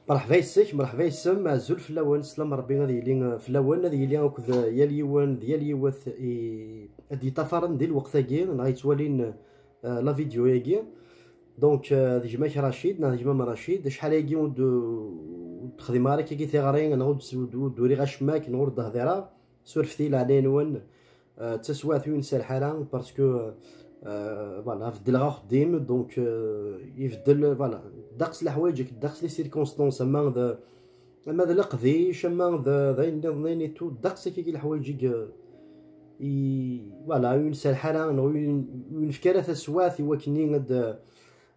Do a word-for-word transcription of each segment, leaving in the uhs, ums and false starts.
Mreḥba yes-k, mreḥba yes-m, azul fell-awen, sslam n Ṛebbi ad yili, eh, fell-awen, ad yili akked, eh, yal yiwen d yal yiwet i, ad d-yeṭṭafaren di lweqt-agi, neɣ yettwalin, eh, la vidéo-agi. Donc, eh, d gma-k Racid, neɣ d gma-m Racid, acḥal-agi ur d-, ur d-xdimeɣ ara akkagi tiɣri, neɣ ur d-, ur d-, ur d-uriɣ acemma akken, neɣ ur d-hdireɣ, surfet-iyi leɛnaya-nwen. Eh, d taswiɛt ur yi-nserreḥ ara, parce que, eh, voilà, beddleɣ axeddim, donc, eh, ibeddel, voilà, ddeqs leḥwayeǧ, ddeqs les circonstances, ama d, ama d leqdic, ama d, d ayen nniḍen et tout, ddeqs akkagi leḥwayeǧ i, i, voilà, ur yi-nserreḥ ara, neɣ ur yi-, ur yi-nefki ara taswiɛt i wakken ad,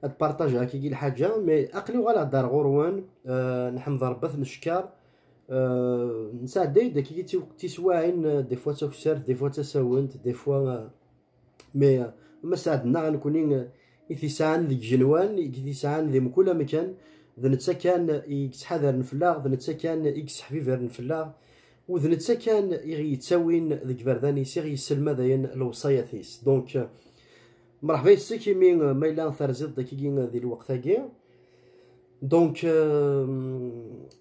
ad partageɣ akkagi lḥaǧa, mais aql-i uɣaleɣ-d ar ɣur-wen, eh, nḥemd Ṛebbi, ad t-neckeṛ. Eh, nesɛedday-d akkagi tiw-, tiswaɛin, eh, des fois d takessart, des fois d tasawent, des fois, eh, mais, eh, ama sɛedna nekkni, eh, i t-isɛan deg igenwan, i t-isɛan di mkul amkan, d netta kan i yettḥadaren fell-aɣ, d netta kan i yesseḥbibaren fell-aɣ, u d netta kan i ɣ-yettawin deg iberdan-is, i ɣ-yesselmadayen lewṣayat-is. Donc, eh, mreḥba yes-k imi, eh, ma yella terziḍ-d akkagi, eh, di lweqt-agi. Donc, euh,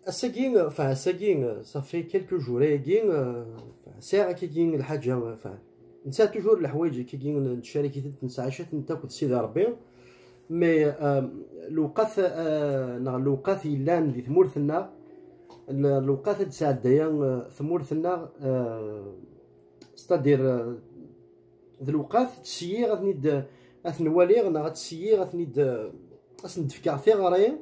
ass-agi, enfin, ass-agi, euh, ça fait quelques jours, ayagi, euh, enfin, sɛiɣ akkagi lḥaǧa, enfin, nesɛa toujours leḥwayeǧ akkagi, nettcarik-itent, nettɛaca-tent akked Sidi Ṛebbi, mais, euh, lewqat, euh, neɣ lewqat yellan di tmurt-nneɣ, l-, lewqat ad d-tesɛedday, euh, tmurt-nneɣ, euh, c'est-à-dire, euh, d lewqat, ttesyiɣ ad ten-id, ad ten-waliɣ, neɣ ad ttesyiɣ ad ten-id, ad sen-d-fkeɣ tiɣri,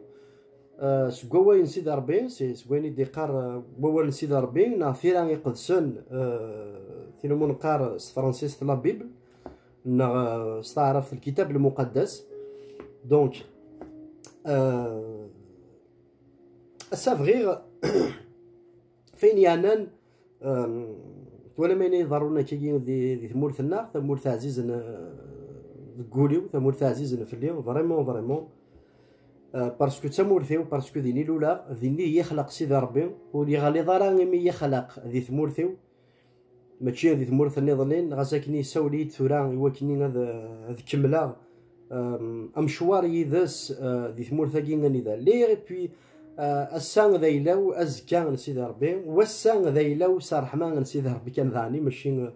eh, seg wawal n Sidi Ṛebbi, si-, seg wayen i d-iqqar, eh, wawal n Sidi Ṛebbi, neɣ tira iqedsen, eh, tin umi neqqar s tefransist la Bible, neɣ, eh, s taɛrabt lkitab lmuqaddas. Donc, eh, ass-a bɣiɣ, f ayen yeɛnan, euh, twalam ayen ay iḍerrun akkagi di, di tmurt-nneɣ, tamurt ɛzizen, euh, deg wul-iw, tamurt ɛzizen fell-i, vraiment, vraiment. Euh, parce que d tamurt-iw, parce que din i luleɣ, din i yi-ixleq Sidi Ṛebbi, ur yeɣliḍ ara imi i yi-ixleq di tmurt-iw. Mačči di tmurt nniḍen, ɣas akken yessawel-iyi-d tura i wakken ad, ad kemmleɣ, euh, amecwar yid-s, euh, di tmurt-agi anida lliɣ, et puis, euh, ass-a d ayla-w, azekka n Sidi Ṛebbi, wass-a d ayla-w s ṛṛeḥma n Sidi Ṛebbi kan daɣen, mačči, euh,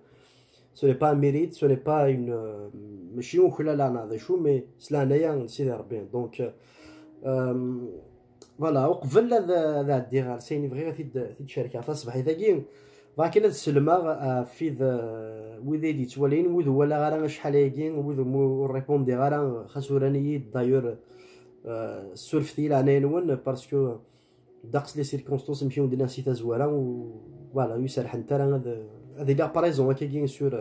ce n'est pas un mérite, ce n'est pas une, euh, mačči uklal neɣ d acu, mais s leɛnaya n Sidi Ṛebbi. Donc, euh, voilà, uqbel ad, ad ɛeddiɣ ɣer sayen i bɣiɣ ad t-id, ad t-id-cerkeɣ taṣebḥit-agi, bɣiɣ kan ad sellmeɣ ɣef wid, eh, wid ay d-yettwalin, wid ur walaɣ ara acḥal-agi, wid ur, ur répondiɣ ara, xas uran-iyi-d, d'ailleurs, eh, ssurfet-iyi leɛnaya-nwen, parce que ddeqs les circonstances, amek i wen-d-nniɣ si tazwara, u, voilà, ur yi-serrḥent ara ad, ad iliɣ présent akkagi sur,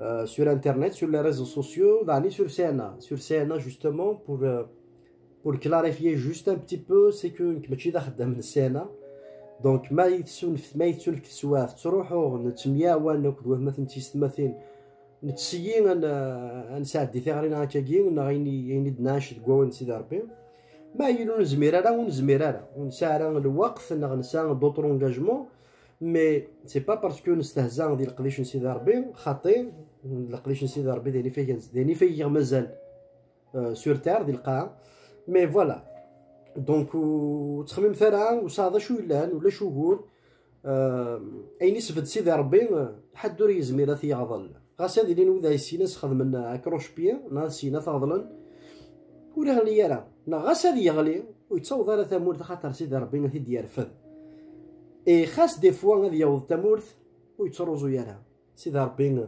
euh, sur Internet, sur les réseaux sociaux, daɣen sur C N A. Sur C N A, justement, pour, euh, pour clarifier juste un petit peu, c'est que nekk mačči d axeddam n C N A. Donc, ma yettunef-, ma yettunefk teswiɛt, ttruḥuɣ, nettemyawan akked watmaten d tiyessetmatin, nettesyi ad n-, ad nesɛeddi tiɣri neɣ akkagi, neɣ ayen i, ayen i d-nɛac deg wawal n Sidi Ṛebbi. Ma ayen ur nezmir ara, ur nezmir ara, ur nesɛi ara lweqt, neɣ nesɛa d'autres engagements, mais c'est pas parce que nestehza di leqdic n Sidi Ṛebbi, xaṭi, leqdic n Sidi Ṛebbi d ayen i f-, d ayen i f-, i aɣ-mazal, euh, sur terre, di lqaɛa. Mais voilà. Donc, ur ttxemmimet ara, ur sɛiɣ d acu yellan, ulac ugur. Euh, ayen isbedd Sidi Ṛebbi, euh, ḥedd ur yezmir ad t-yeɣḍel. Ɣas ad ilin wid ay sin ad sxedmen, euh, croche-pied, neɣ ad sin ad t-ɣeḍlen, ur iɣelli ara. Neɣ ɣas ad yeɣli, ur yettaweḍ ara tamurt, axaṭer Sidi Ṛebbi ad t-id-yerfed. Et xas des fois ad yaweḍ tamurt, ur yettruẓu ara. Sidi Ṛebbi,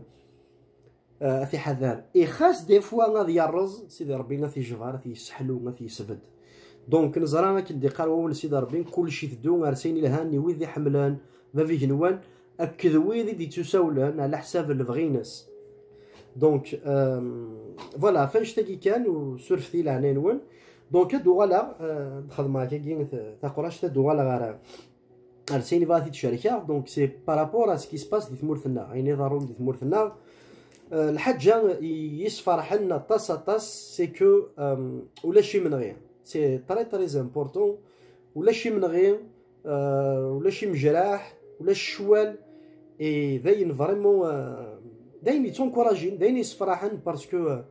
euh, ad t-iḥader. Et xas des fois ad yerreẓ, Sidi Ṛebbi ad t-ijber, ad t-yesseḥlu, ad t-yesbedd. Donc, neẓra akken d-iqqar wawal n Sidi Ṛebbi, kullec iteddu ar sayen ilhan i wid iḥemmlen Bab igenwan akked wid i d-ittusawlen ɛla ḥsab n lebɣi-ines. Donc, euh, voilà, f annect-agi kan, u surfet-iyi leɛnaya-nwen. Donc, ad d-uɣaleɣ, euh, ad xedmeɣ akkagi t-, taqract, ad d-uɣaleɣ ara ar sayen i bɣiɣ ad t-id-cerkeɣ. Donc, c'est par rapport à ce qui se passe di tmurt-nneɣ, ayen iḍerrun di tmurt-nneɣ. Euh, lḥaǧa i yi-sferḥen aṭas, aṭas, c'est que, euh, ulac imenɣi. C'est très, très important. Ulac imenɣi, euh, ulac imejraḥ, ulac ccwal. Et d ayen vraiment, euh, d ayen yettunkurajin, d ayen yessefraḥen, parce que, euh,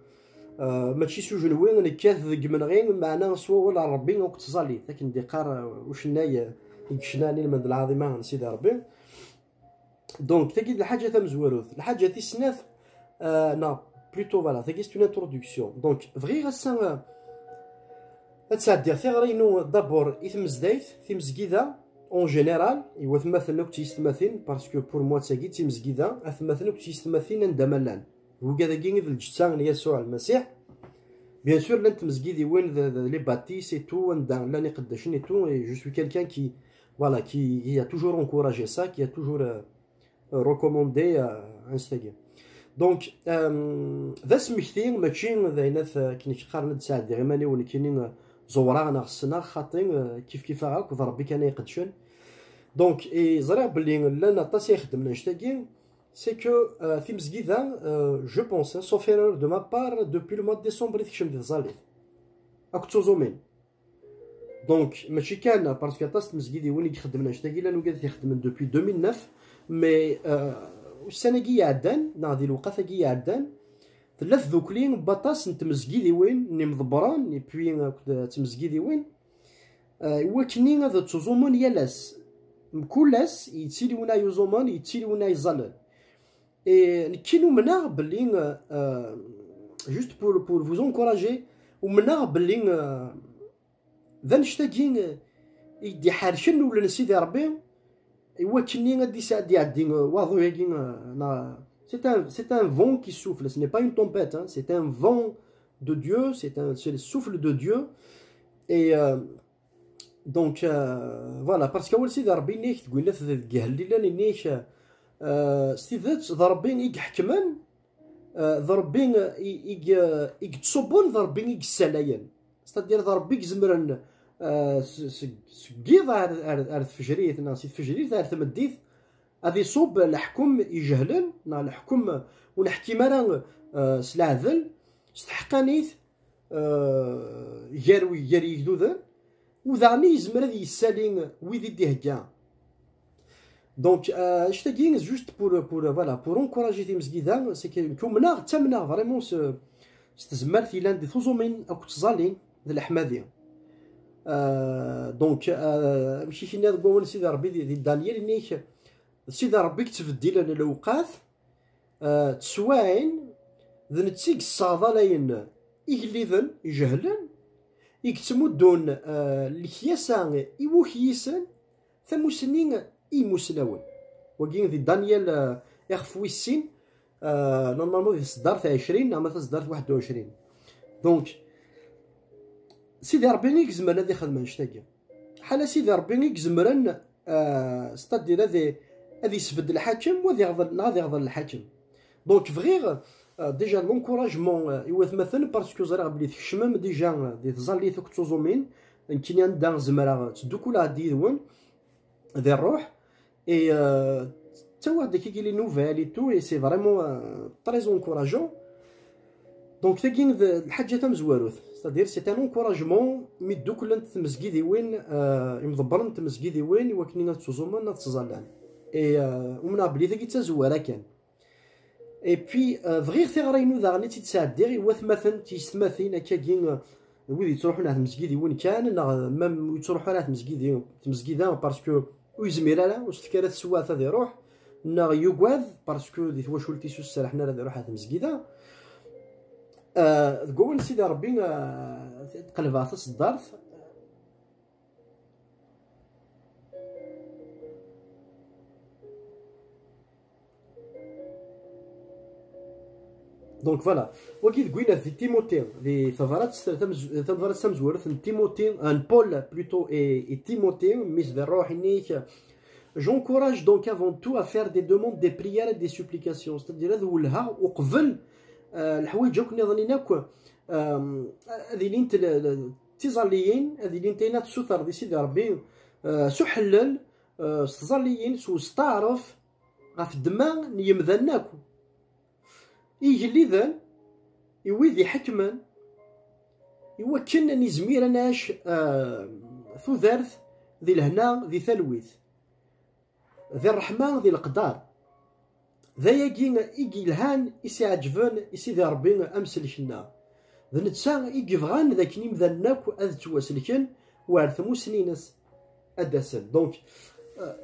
Euh, mačči s ujenwi nekkat deg imenɣi, meɛna s wawal n Ṛebbi akked tẓallit, akken d-iqqar, euh, ucennay, euh, i yecnan ilmend lɛaḍima n Sidi Ṛebbi. Donc, tagi d lḥaǧa tamezwarut. Lḥaǧa tis snat, euh, neɣ plutôt, voilà, tagi c'est une introduction. Donc, bɣiɣ ass-a, euh, ad sɛeddiɣ tiɣri-inu d'abord i tmezdayt, timezgida, en général, i watmaten akked tyessetmatin, parce que pour moi d tagi d timezgida, atmaten akked tyessetmatin anda ma llan. D wigad-agi i d lǧetta n Yasuɛ Lmasiḥ. Bien sûr, llant tmezgidiwin d, d les bâtisses et tout, anda llan iqeddacen et tout, et je suis quelqu'un qui, voilà, qui, qui a toujours encouragé ça, qui a toujours, euh, recommandé, euh, anect-agi. Donc, euh, d asmekti, mačči d ayen at, akken i qqaren ad sɛeddiɣ iman-iw nekkini, euh, ẓewreɣ neɣ ssneɣ, xaṭi, euh, kif kif-aɣ akk, d Ṛebbi kan ay iqeddcen. Donc, et ẓriɣ belli llan aṭas ay ixeddmen anect-agi, c'est que, euh, timezgida, euh, je pense, hein, sauf erreur de ma part, depuis le mois de décembre i tekcem di tẓallit. Akked tuẓumin. Donc, mačči kan, parce que aṭas tmezgidiwin i ixeddmen anect-agi, llan wigad i t-ixeddmen depuis deux mille neuf, mais, euh, ussan-agi iɛeddan, neɣ di lewqat-agi iɛeddan, tella tdukli n waṭas n tmezgidiwin, n imḍebbren, et puis, euh, akked tmezgidiwin, euh, i wakken ad ttuẓumen yal ass. Mkul ass, yettili win ay uẓumen, yettili win ay ẓẓallen. Et nekkini umneɣ belli, euh, juste pour, pour vous encourager, umneɣ belli, euh, d annect-agi, euh, i d-iḥerken ul n Sidi Ṛebbi, i wakken ad d-isɛeddi, iɛeddi, euh, waḍu-agi, euh, neɣ, c'est un, c'est un vent qui souffle, ce n'est pas une tempête, hein, c'est un vent de Dieu, c'est un, c'est le souffle de Dieu. Et, euh, donc, euh, voilà, parce que awal Sidi Ṛebbi inna-k deg winna deg Ihellilen, inna-k, euh, s tidet d Ṛebbi i iḥekmen, euh, d Ṛebbi i, i, i yettṣubbun, d Ṛebbi i yessalayen. C'est-à-dire d Ṛebbi i izemren, euh, s-, seg, seg yiḍ ar, ar, ar tfejrit, neɣ si tfejrit ar tmeddit, ad iṣubb leḥkem ijehlen, neɣ leḥkem ur neḥkim ara, euh, s leɛdel, s tḥeqqanit, euh, gar, gar yigduden, u daɣen yezmer ad yessali wid i d-ihegga. Donc, euh, anect-agi, juste pour, pour, voilà, pour encourager timezgida, c'est que nekk umneɣ, ttamneɣ vraiment s, s tezmert yellan di tuẓumin akked tẓalin d leḥmadi. Euh, donc, euh, amek i k-yenna deg wawal n Sidi Ṛebbi di, di Daniel, inna-k, d Sidi Ṛebbi i yettbeddilen lewqat, euh, teswaɛin, d netta i yessaɣḍalayen igelliden ijehlen, i yettmuddun, euh, lekyasa i wukyisen, tamussni i yimussnawen. Wagi di Daniel, euh, ixef wis sin, euh, normalement di tseddart ɛecrin, ama taseddart waḥed u ɛecrin. Donc, Sidi Ṛebbi i izemren ad ixdem annect-agi. Ḥala Sidi Ṛebbi i izemren, euh, c'est-à-dire ad, ad isbedd lḥakem, u ad iɣḍel, neɣ ad iɣḍel lḥakem. Donc, bɣiɣ, euh, déjà l'encouragement, euh, i watmaten, parce que ẓriɣ belli tkecmem déjà, euh, di tẓallit akked tuẓumin, nekkini anda zemreɣ ttdukkuleɣ-d yid-wen di ṛṛuḥ. Et, euh, ttawiɣ-d akkagi les nouvelles et tout, et c'est vraiment, euh, très encourageant. Donc, tagi d lḥaǧa tamezwarut. C'est-à-dire, c'est un encouragement, mi ddukklent tmezgidiwin, euh, imḍebbren n tmezgidiwin, i wakken ad ttuẓumen, ad ttẓallan. Et, euh, umneɣ belli tagi d tazwara kan. Et puis, euh, bɣiɣ tiɣri-inu daɣen i tt-id-sɛeddiɣ i watmaten, tiyessetmatin, akkagi, euh, wid yettruḥun ar tmezgidiwin kan, neɣ même ur yettruḥu ara ar tmezgidi-, tmezgida, parce que ur yezmir ara, ur s-tefka ara teswiɛt ad iruḥ, neɣ yugad, parce que di twacult-is ur s-serrḥen ara ad iruḥ ar tmezgida. Euh, deg wawal n Sidi Ṛebbi, euh, qelbeɣ taseddart. Donc voilà. Wagi deg winna di Timothée, di tabrat, tamz-, tabrat tamezwarut n Timothée, n Paul plutôt, et, et Timothée, mmi-s di ṛṛuḥ, inna-k, j'encourage donc avant tout à faire des demandes, des prières et des supplications. C'est-à-dire, ad wellheɣ uqbel, euh, leḥwayeǧ akk nniḍen akk, euh, ad ilint l-, l-, d tiẓalliyin, ad ilint ayen ad tessutreḍ i Sidi Ṛebbi, euh, s uḥellel, euh, s tẓalliyin, s westeɛref, ɣef ddemma n yemdanen akk. Igelliden, i wid iḥekmen, i wakken ad nizmir ad nɛic, ah, tudert di lehna, di talwit, di ṛṛeḥma, di leqder. D ayagi i yelhan, i s-iɛeǧben i Sidi Ṛebbi amsellek-nneɣ. D netta i yebɣan d akken imdanen akk ad ttwaselken war tmussni-ines ad d-asen. Donc, euh,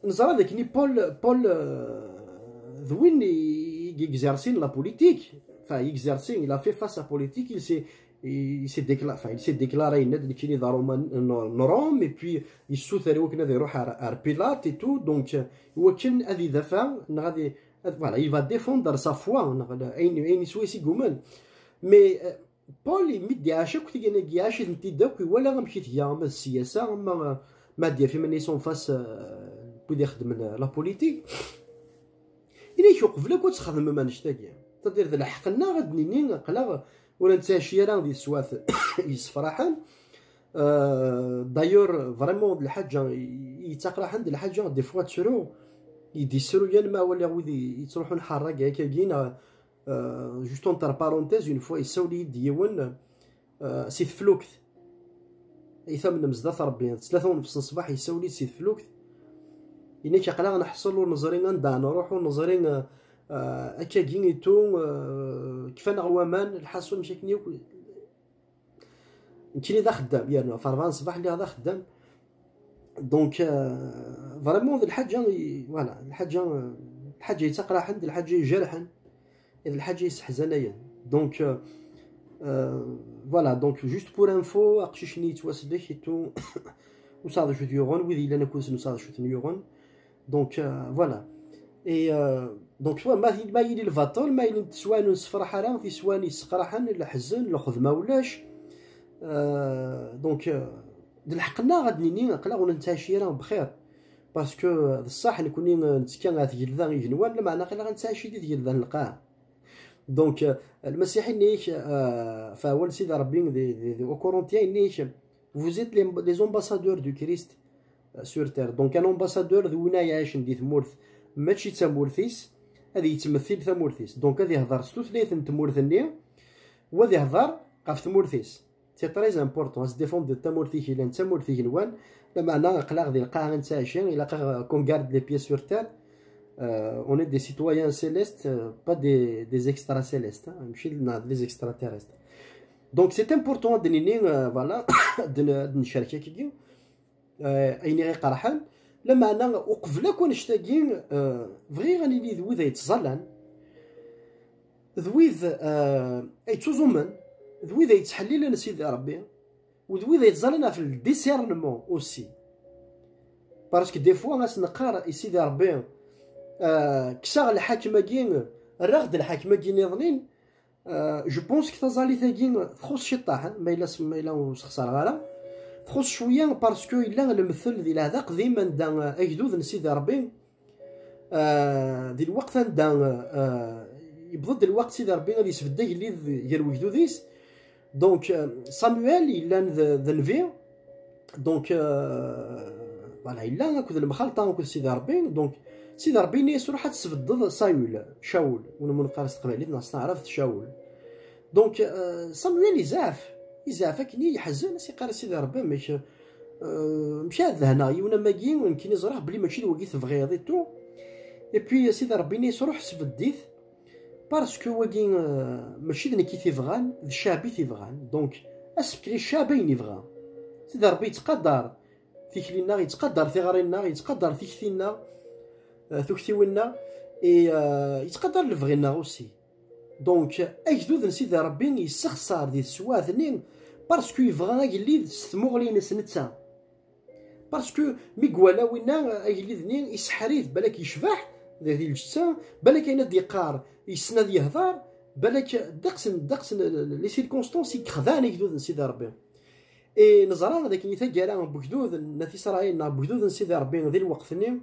neẓra d akken Paul, Paul, euh, d win i, i exercin la politique. Enfin, il exercin, il a fait face à politique, il s'est, il s'est décla-, enfin, il s'est déclaré, yenna-d nekkini d Aṛuma n, n, n Rome, et puis yessuter i wakken ad iruḥ ar, ar Pilate et tout, donc, euh, i wakken ad idafeɛ, neɣ ad i-, ad, voilà, il va défendre sa foi, neɣ ayen, ayen swayes i yumen. Mais, euh, Paul, mi d-iɛac akk tigan-agi, iɛac-itent-id akk, iwala amek i tga ama d ssiyasa, ama, ama ad d-yaf iman-is en face, euh, n wid ixeddmen, euh, la politique. Ini-k uqbel akk ad txedmem annect-agi. C'est-à-dire, d lḥeqq-nneɣ ad d-nini, aql-aɣ ur nettɛici ara di teswiɛt yessefraḥen. Euh, d'ailleurs, vraiment, d lḥaǧa i, i yettaqraḥen, d lḥaǧa, des fois, ttruɣ, i d-yessruyan ma walaɣ wid i, yettruḥun ḥerrag akkagi, neɣ, euh, juste entre parenthèses, une fois, yessawel-iyi-d yiwen, euh, si teflukt. Ay tamnem zdat Rebbi, d tlata u nefs n ṣṣbeḥ, yessawel-iyi-d si teflukt. Ini-k aql-aɣ neḥṣel, ur neẓri anda nruḥ, ur neẓri, euh, euh, akkagi et tout, euh, kfan-aɣ waman, lḥaṣul, mec akken yakk. Nekkini d axeddam, yerna ɣef rebɛa n ṣṣbeḥ lliɣ d axeddam. Donc, euh, vraiment, d lḥaǧa i, voilà, lḥaǧa, lḥaǧa yettaqraḥen, d lḥaǧa ijerḥen, d lḥaǧa yesseḥzanayen. Donc, euh, euh, voilà, donc, juste pour info, aqcic-nni yettwasellek et tout, ur sɛiɣ d acu t-yuɣen, wid yellan akked-sen ur sɛiɣ d acu ten-yuɣen. Donc, euh, voilà. Et, euh, donc, tu vois, ma, ma yili lbaṭel, ma yili teswan ur nessefraḥ ara, tiswan yesseqraḥen, leḥzen, lxedma ulac. Euh, donc, euh, d lḥeqq-nneɣ ad d-nini, aql-aɣ ur nettɛici ara bxir. Parce que, euh, d ṣṣeḥ, nekkni, euh, nettekka ɣer tgelda igenwan, lameɛna aql-aɣ nettɛici di tgelda n lqaɛa. Donc, euh, lmasiḥi-nni-k, euh, ɣef wawal Sidi Ṛebbi di, di, di, au Corinthien-nni-k, vous êtes les, les ambassadeurs du Christ, euh, sur terre. Donc, un ambassadeur d win ay iɛicen di tmurt, mačči d tamurt-is, ad yettmettil tamurt-is. Donc, ad ihder s tutlayt n tmurt-nni, u ad ihder ɣef tmurt-is. C'est très important. Ad s-défendre tamurt-ik yellan d tamurt igenwan, lameɛna aql-aɣ di lqaɛa nettɛici, ilaq-aɣ qu'on garde les pieds sur terre. Euh, on est des citoyens célestes, euh, pas des, des extracélestes, hein, mačči d, des extraterrestres. Donc, c'est important ad d-nini, euh, voilà, ad n-, ad necrek akkagi, euh, ayen i ɣ-iqerḥen. Lameɛna, uqbel akk annect-agi, euh, bɣiɣ ad nili d wid ay yettẓallan, d wid, euh, ay yettuẓumen, d wid ay yettḥellilen Sidi Ṛebbi, u d wid ay yettẓallan ɣef le discernement aussi. Parce que des fois, as-neqqar i Sidi Ṛebbi, euh, kkes-aɣ lḥakem-agi, err-aɣ-d lḥakem-agi niḍnin, Euh, je pense que taẓallit-agi txuṣ ciṭṭaḥ, hein, ma yella s-, ma yella ur sxeṣreɣ ara. Txuṣ cwiya parce que yella lemtel di lɛehd aqdim anda, euh, agdud n Sidi Ṛebbi, euh, di lweqt anda, euh, yewweḍ-d lweqt Sidi Ṛebbi ad yesbedd agellid gar wegdud-is. Donc, euh, Samuel yellan d, d nnbi, Donc, euh, voilà, yella akked lemxalṭa akked Sidi Ṛebbi. Donc, Sidi Ṛebbi yenna-yas: "Ruḥ ad tesbeddeḍ Sayul, Cawul, win umi neqqar s teqbaylit neɣ s taɛrabt Cawul." Donc, euh, Samuel yezɛef, yezɛef akken i yeḥzen, as-yeqqar i Sidi Ṛebbi: "Amek, euh, amek ara dehneɣ yiwen am wagi, nekkini ẓriɣ belli mačči d wagi tebɣiḍ et tout." Et puis, Sidi Ṛebbi yenna-yas: "Ruḥ sbedd-it." Parce que wagi, euh, mačči d nekk i t-ibɣan, d ccɛeb i t-ibɣan. Donc, asefk i ccɛeb ayen ibɣa. Sidi Ṛebbi yettqadar tikli-nneɣ, yettqadar tiɣri-nneɣ, yettqadar tikti-nneɣ, euh, tuktiwin-nneɣ, et, euh, yettqadar lebɣi-nneɣ aussi. Donc, agdud n Sidi Ṛebbi yessexṣar di teswiɛt-nni parce que yebɣa agellid s tmuɣli-ines netta. Parce que mi iwala winna agellid-nni iseḥḥer-it, balak yecbeḥ di, di lǧetta, balak ayen ad d-yeqqar yessen ad yehder, balak ddeqs n, ddeqs n les circonstances i yexdɛen agdud n Sidi Ṛebbi. Et neẓra d akken i taggara n wegdud n At Isṛayil neɣ n wegdud n Sidi Ṛebbi di lweqt-nni,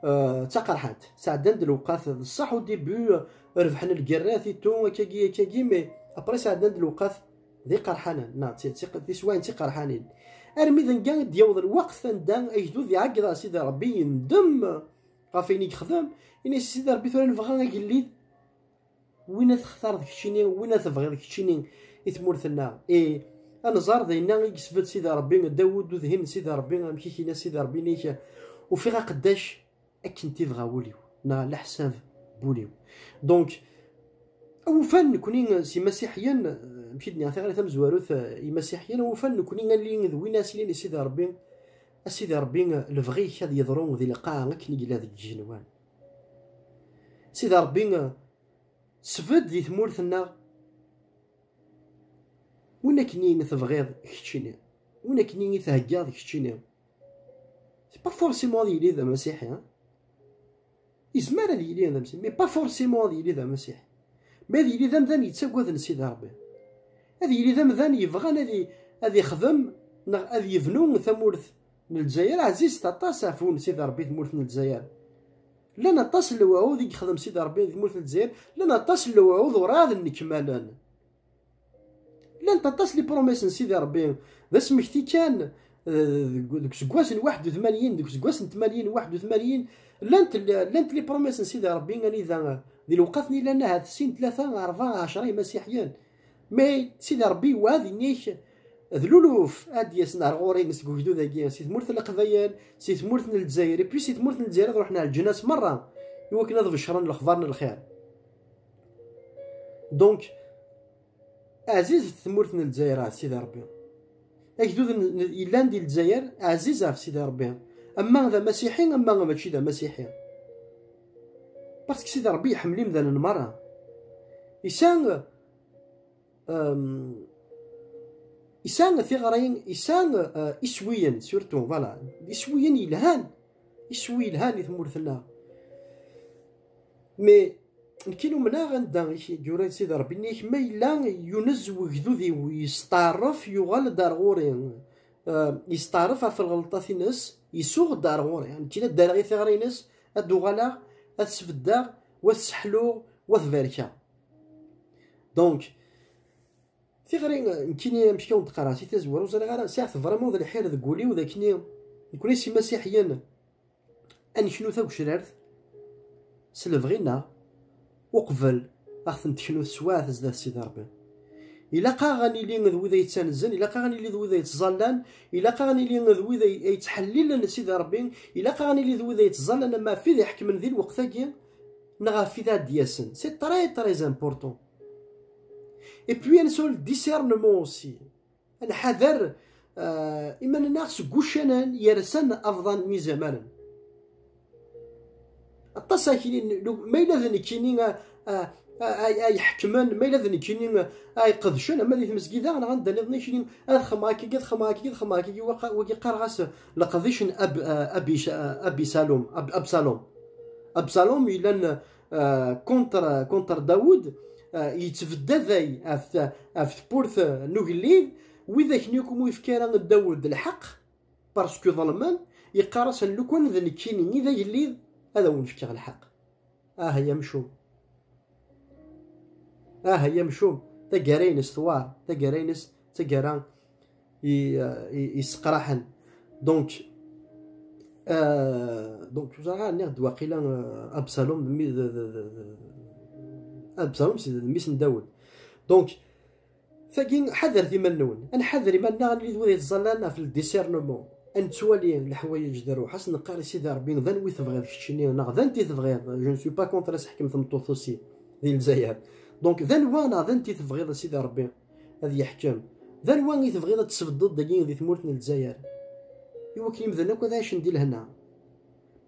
euh, d taqerḥant. Sɛeddan-d lewqat, d ṣṣeḥ, au début, euh, rebḥen lgerrat et tout, akkagi, akkagi, mais après sɛeddan-d lewqat d iqerḥanen, neɣ d ti-, d tiq-, tiswayin d tiqerḥanin. Armi d anga i d-yaweḍ lweqt anda agdud iɛeggeḍ ɣer Sidi Ṛebbi, yendem ɣef ayen i yexdem, ini-as: "Sidi Ṛebbi, tura nebɣa agellid, win ad textareḍ keččini, win ad tebɣiḍ keččini i tmurt-nneɣ." Et ad nẓer d ayenna i yesbedd Sidi Ṛebbi, Dawed, udhin n Sidi Ṛebbi, amek i k-yenna Sidi Ṛebbi, ini-k: "Ufiɣ aqeddac akken tibɣa wul-iw, neɣ leḥsab n wul-iw." Donc, awufan nekni s imasiḥiyen, Amek i d-nniɣ, tiɣri tamezwarut, eh, imasiḥiyen ufan nekni alli d win ara s-yinin i Sidi Ṛebbi, a Sidi Ṛebbi, eh, lebɣi-k ad yeḍru di lqaɛa akken i yella deg igenwan. Sidi Ṛebbi, eh, sbedd di tmurt-nneɣ win akken i tebɣiḍ keččini, win akken i theggaḍ keččini. C'est pas forcément ad yili d amasiḥi, hein? Yezmer ad yili d amasiḥi, mais pas forcément ad yili d amasiḥi. Mais ad yili d amdan yettaggaden Sidi Ṛebbi. Ad yili d amdan yebɣan ad i-, ad ixdem neɣ ad yebnu tamurt n Lezzayer. Ɛzizet aṭas ɣef wul n Sidi Ṛebbi tmurt n Lezzayer. Llan aṭas n lewɛud i yexdem Sidi Ṛebbi di tmurt n Lezzayer, llan aṭas n lewɛud urɛad nnekmalen. Llant aṭas les promesses n Sidi Ṛebbi, d asmekti kan, eh, deg, deg useggas n waḥed u tmanyin, deg useggas n tmanyin, waḥed u tmanyin, llant, llant les promesses n Sidi Ṛebbi anida, di lewqat-nni llan ahat sin, tlata, rebɛa, ɛecra imasiḥiyen. Mais Sidi Ṛebbi yewɛed, yenna-k d luluf ad d-yasen ar ɣur-i seg ugdud-agi, si tmurt n Leqbayel, si tmurt n Lezzayer, et puis si tmurt n Lezzayer ad ruḥen ar leǧnas merra, i wakken ad beccren lexbar n lxir. Donc, ɛzizet tmurt n Lezzayer ɣef Sidi Ṛebbi. Agdud n, n, yellan di Lezzayer, ɛziz ɣef Sidi Ṛebbi. Ama d amasiḥi, ama mačči d amasiḥi. Parce que Sidi Ṛebbi iḥemmel imdanen merra. Yesɛa, euh, yesɛa tiɣri, yesɛa, euh, iswiyen, surtout, voilà. Iswiyen yelhan. Iswi yelhan i tmurt-nneɣ. Mais nekkin umneɣ anda i k-, yura-d Sidi Ṛebbi, yenna-k ma yella yunez wegdud-iw yesteɛref, yuɣal-d ar ɣur-i. Euh, yesteɛref ɣef lɣelṭat-ines, isuɣ-d ar ɣur-i. Nekkin ad d-rreɣ i tiɣri-ines, ad d-uɣaleɣ, ad sbeddeɣ, wa ad sseḥluɣ, wa ad barkeɣ. Donc, tiɣri, nekkini, amek i wen-d-qqareɣ si tazwara, ur ẓriɣ ara, sɛiɣ-t vraiment d lḥir deg wul-iw, d akken nekni s imasiḥiyen ad neknu tagecrart s lebɣi-nneɣ, uqbel ad ɣ-ten-teknu teswiɛt zdat Sidi Ṛebbi. Ilaq-aɣ ad nili d wid ay yettanzen, ilaq-aɣ ad nili d wid ay yettẓallan, ilaq-aɣ ad nili d wid ay, ay yettḥellilen Sidi Ṛebbi, ilaq-aɣ ad nili d wid ay yettẓallan ama ɣef wid iḥekmen di lweqt-agi neɣ ɣef wid ad d-yasen. C'est très, très important. Et puis, ad nesɛu le discernement aussi. Ad nḥader, euh, iman-nneɣ seg wuccanen yersan abḍan n izamaren. Aṭas akli, ma yella d nekkini, a, a, a, a, ay ḥekmen, ma yella d nekkini, a, ay qedcen, ama di tmezgida, neɣ anda nniḍen akli, ad xedmeɣ akkagi, ad xedmeɣ akkagi, ad xedmeɣ akkagi, waqa-, wagi qqareɣ-as leqdic n Ab-, a, Abis-, a, Abisalum, Ab-, Absalom. Absalom yellan, euh, contre, contre Dawed, euh, yettbeddaday ɣef, ɣef tewwurt n ugellid, widak-nni akk umi yefka ara Dawed lḥeqq, parce que ḍelmen, yeqqar-asen, lukan d nekkini i d agellid, ad awen-fkeɣ lḥeqq. Ah, ay amcum. Ah, ay amcum. Taggara-ines tewɛer, taggara-ines d taggara i, i, yesseqraḥen. Donc, euh, donc, ur ẓriɣ ara, nniɣ-d waqila, euh, Absalom d mmi-, d, d, d, d, Absalom d mmi-s n Dawed. Donc, tagi, ḥadret iman-nwen. Ad nḥader iman-nneɣ, ad nili d wid yettẓallan ɣef le discernement. Ad nettwali leḥwayeǧ d rruḥ, ad s-neqqar i Sidi Ṛebbi, d anwa i tebɣiḍ keččini, neɣ d anta i tebɣiḍ. Je ne suis pas contre ad s-ḥkem tmeṭṭut aussi di Lezzayer. Donc, d anwa neɣ d anta i tebɣiḍ a Sidi Ṛebbi ad yeḥkem? D anwa i tebɣiḍ ad tesbeddeḍ dagi di tmurt n Lezzayer? I wakken imdanen akk ad ɛicen di lehna.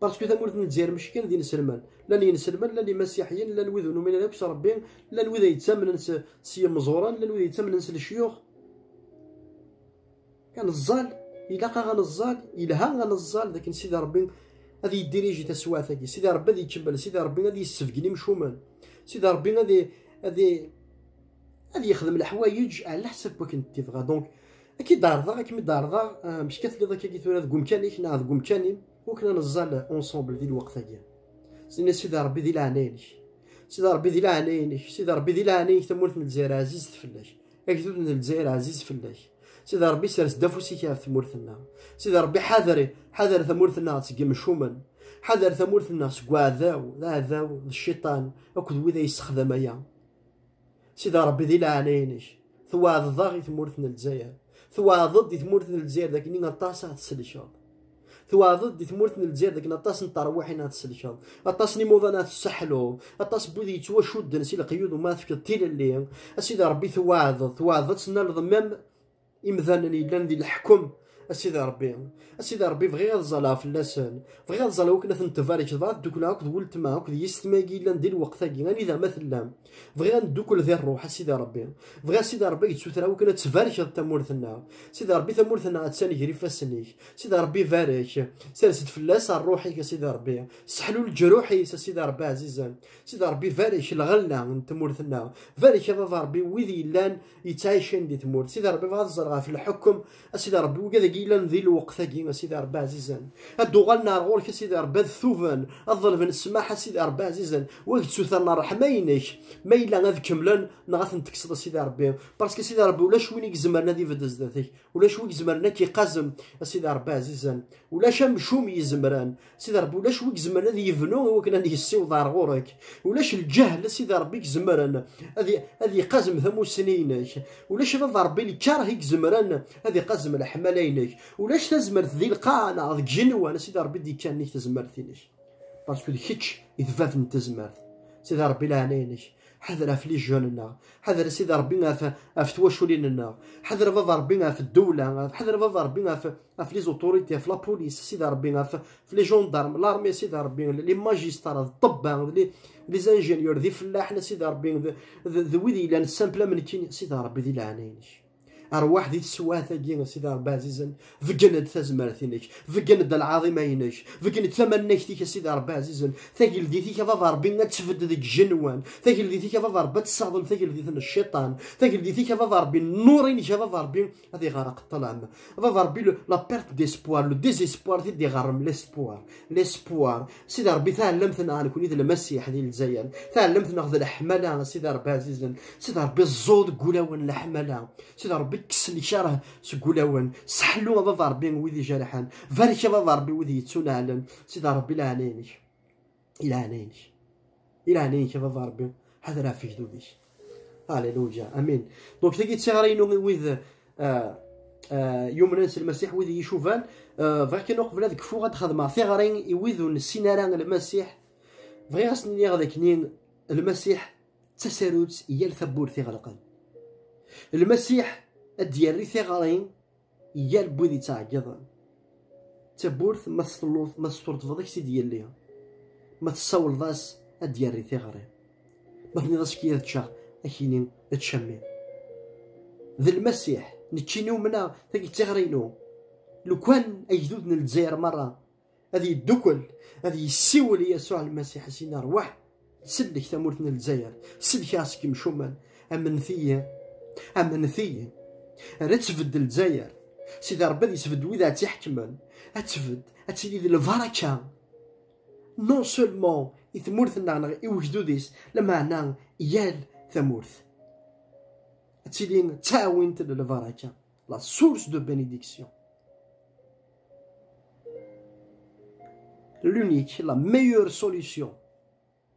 Parce que tamurt n Lezzayer mačči kan d inselmen. Llan inselmen, llan imasiḥiyen, llan wid ur numin ara akk s Ṛebbi, llan wid ay yettamnen s, s yimeẓuran, llan wid ay yettamnen s lecyux. Ad neẓẓal, ilaq-aɣ ad neẓẓal, yelha ad neẓẓal d akken Sidi Ṛebbi ad yeddiriji taswiɛt-agi. Sidi Ṛebbi ad ikemmel, Sidi Ṛebbi ad yessebgen imcumen. Sidi Ṛebbi ad i-, ad i-, ad yexdem leḥwayeǧ ɛla ḥsab wakken t-yebɣa. Donc, ad k-id-ɛerḍeɣ, ad kem-id-ɛerḍeɣ, ah, amek ka telliḍ akkagi tura deg umkan-ik neɣ deg umkan-im, wakken ad neẓẓal ensemble di lweqt-agi. Sidi, Sidi Ṛebbi di leɛnaya-inek. Sidi Ṛebbi di leɛnaya-inek, Sidi Ṛebbi di leɛnaya-inek, tamurt n Lezzayer ɛzizet fell-ak. Agdud n Lezzayer ɛziz fell-ak. Sidi Ṛebbi, sers-d afus-ik ɣef tmurt-nneɣ. Sidi Ṛebbi, ḥader, ḥader tamurt-nneɣ seg yimcumen. Ḥader tamurt-nneɣ seg uɛdaw, d aɛdaw, d cciṭan, akked wid ay yessexdam aya. Sidi Ṛebbi, di leɛnaya-inek, tewɛdeḍ-aɣ i tmurt n Lezzayer. Tewɛdeḍ-d i tmurt n Lezzayer d akken aṭas ad ɣ-tsellkeḍ. Tewɛdeḍ di tmurt n Lezzayer dakken aṭas n terwiḥin ad tselkeḍ, aṭas n imuḍan ad tessaḥluḍ, aṭas n wid yettwacudden si leqyud uma tefkeḍ tilelli. A Sidi Ṛebbi, tewɛdeḍ, tewɛdeḍ ad tennaleḍ même imdanen yellan di leḥkem. A Sidi Ṛebbi, a Sidi Ṛebbi, bɣiɣ ad ẓaleɣ fell-asen, bɣiɣ ad ẓaleɣ akken ad ten-tbarkeḍ, bɣiɣ ad ddukleɣ akked weltma akked yissetma-agi yellan di lweqt-agi, anida ma tellam. Bɣiɣ ad neddukkel di ṛṛuḥ, a Sidi Ṛebbi. Bɣiɣ, a Sidi Ṛebbi, ad yettutreɣ akken ad tbarkeḍ tamurt-nneɣ. Sidi Ṛebbi, tamurt-nneɣ attan gar ifassen-ik. Sidi Ṛebbi, barek. Sers-d fell-as ṛṛuḥ-ik, a Sidi Ṛebbi. Seḥlu leǧruḥ-is, a Sidi Ṛebbi ɛzizen. Sidi Ṛebbi, barek lɣella n tmurt-nneɣ. Barek, a Baba Ṛebbi, wid yellan yettɛicin di tmurt. Sidi Ṛebbi, bɣiɣ ad ẓreɣ ɣef lḥukem, a Sidi Ṛebbi, wigad-agi yellan di lweqt-agi, a Sidi Ṛebbi ɛzizen. Ad d-uɣalen ar ɣur-k, a Sidi Ṛebbi, ad tuben, ad ḍelben ssmaḥ, a Sidi Ṛebbi ɛzizen. Wa yettutren ṛṛeḥma-inek, ma yella ad kemmlen, neɣ ad ten-tekkseḍ, a Sidi Ṛebbi. Parce que, a Sidi Ṛebbi, ulac win i izemren ad ibedd zdat-k. Ulac win i izemren ad k-iqazem, a Sidi Ṛebbi ɛzizen. Ulac amcum i izemren, a Sidi Ṛebbi, ulac win i izemren ad yebnu i wakken ad yessiweḍ ar ɣur-k. Ulac lǧahl, a Sidi Ṛebbi, i izemren ad i-, ad iqazem tamussni-inek. Ulac, a Baba Ṛebbi, lkerh i izemren ad iqazem leḥmala-inek. Ulac tazmert di lqaɛa neɣ deg igenwan, a Sidi Ṛebbi, d-ikkan nnig tazmert-inek. Parce que d kečč i d bab n tazmert. Sidi Ṛebbi, leɛnaya-inek, ḥader ɣef les jeunes-nneɣ, ḥader, a Sidi Ṛebbi, ɣef, ɣef twaculin-nneɣ, ḥader, a Baba Ṛebbi, ɣef ddewla, ḥader, a Baba Ṛebbi, ɣef, ɣef les autorités, ɣef la police, a Sidi Ṛebbi, ɣef, ɣef les gendarmes, l'armée, a Sidi Ṛebbi, les magistrats, d ṭṭebba, d les, les ingénieurs, d ifellaḥen, a Sidi Ṛebbi, d, d, d wid yellan simple am nekkini, a Sidi Ṛebbi, di leɛnaya-inek. Arwaḥ di teswiɛt-agi, a Sidi Ṛebbi ɛzizen, beggen-d tazmert-inek, beggen-d lɛaḍima-inek, beggen-d tamannagt-ik, a Sidi Ṛebbi ɛzizen. Tageldit-ik, a Baba Ṛebbi, ad tbedd deg igenwan. Tageldit-ik, a Baba Ṛebbi, ad tessaɣden tageldit n cciṭan. Tageldit-ik, a Baba Ṛebbi, nnur-inek, a Baba Ṛebbi, ad iɣreq ṭṭlam. A Baba Ṛebbi, le, la perte d'espoir, le désespoir, i d-iɣerrem l'espoir. L'espoir. Sidi Ṛebbi, taɛellamt-nneɣ nekkni d Lmasiḥ di Lezzayer. Taɛellamt-nneɣ d leḥmala, a Sidi Ṛebbi ɛzizen. Sidi Ṛebbi, ẓẓu deg wulawen leḥmala. Sidi Ṛebbi, kkes lkerh seg wulawen. Seḥlu, a Baba Ṛebbi, wid ijerḥen. Barek, a Baba Ṛebbi, wid yettuneɛlen. Sidi Ṛebbi, i leɛnaya-inek. I leɛnaya-inek. I leɛnaya-inek, a Baba Ṛebbi. Ḥader ɣef wegdud-ik. Alléluia. Amin. Donc, tagi d tiɣri-inu i wid, euh, euh, yumnen s Lmasiḥ, wid i yi-icuban. Euh, bɣiɣ kan uqbel ad kfuɣ ad xedmeɣ tiɣri i wid ur nessin ara Lmasiḥ. Bɣiɣ ad sen-iniɣ d akken Lmasiḥ d tasarut i yal tawwurt iɣelqen. Lmasiḥ ad d-yerr tiɣri i yal wid yettɛeggiḍen. Tawwurt, ma teṭṭleḍ, ma tesṭurṭbeḍ, ad k-tt-id-yelli. Ma tessawleḍ-as, ad d-yerr tiɣri. Ma tenniḍ-as, "Efk-iyi ad ččeɣ", ad k-yini, "Ečč a mmi." D Lmasiḥ, nekkini umneɣ, tagi d tiɣri-inu. Lukan agdud n Lezzayer merra ad yeddukel, ad yessiwel i Yasuɛ Lmasiḥ, ad s-yini, "Ṛwaḥ, sellek tamurt n Lezzayer, sellek-aɣ seg yimcumen, amnet-iyi, amnet-iyi." Ar ad tbedd Lezzayer, Sidi Ṛebbi ad yesbedd wid ad tt-iḥekmen, ad tbedd, ad tili d lbaraka, non seulement i tmurt-nneɣ neɣ i wegdud-is, lameɛna yal tamurt. Ad tili d taɛwint n lbaraka, la source de bénédiction. L'unique, la meilleure solution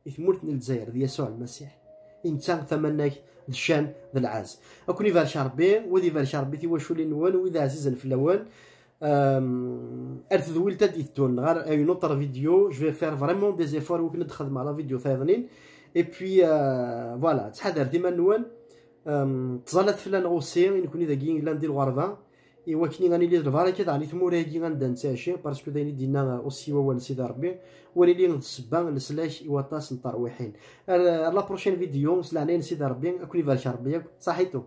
i tmurt n Lezzayer d Yasuɛ Lmasiḥ. I netta tamannagt d ccan d lɛaz. Ad ken-ibarek Ṛebbi, wid ibarek Ṛebbi tiwaculin-nwen, wid ɛzizen fell-awen. Euh, ar tedwilt ad d-iteddun, ɣer une autre vidéo, je vais faire vraiment des efforts i wakken ad d-xedmeɣ la vidéo tayeḍnin. Et puis, euh, voilà, ttḥadaret iman-nwen. Euh, ttẓallat fell-aneɣ aussi, i nekni dagi yellan di lɣerba. I wakken ad nili d lbaraka daɣen i tmura-agi anda nettɛici, parce que d ayen i d-yenna aussi wawal n Sidi Ṛebbi, "Ur ili d ssebba n leslak i waṭas n terwiḥin." Ar, ar la prochaine vidéo, s leɛnaya n Sidi Ṛebbi, ad ken-ibarek Ṛebbi yakk. Saḥitu.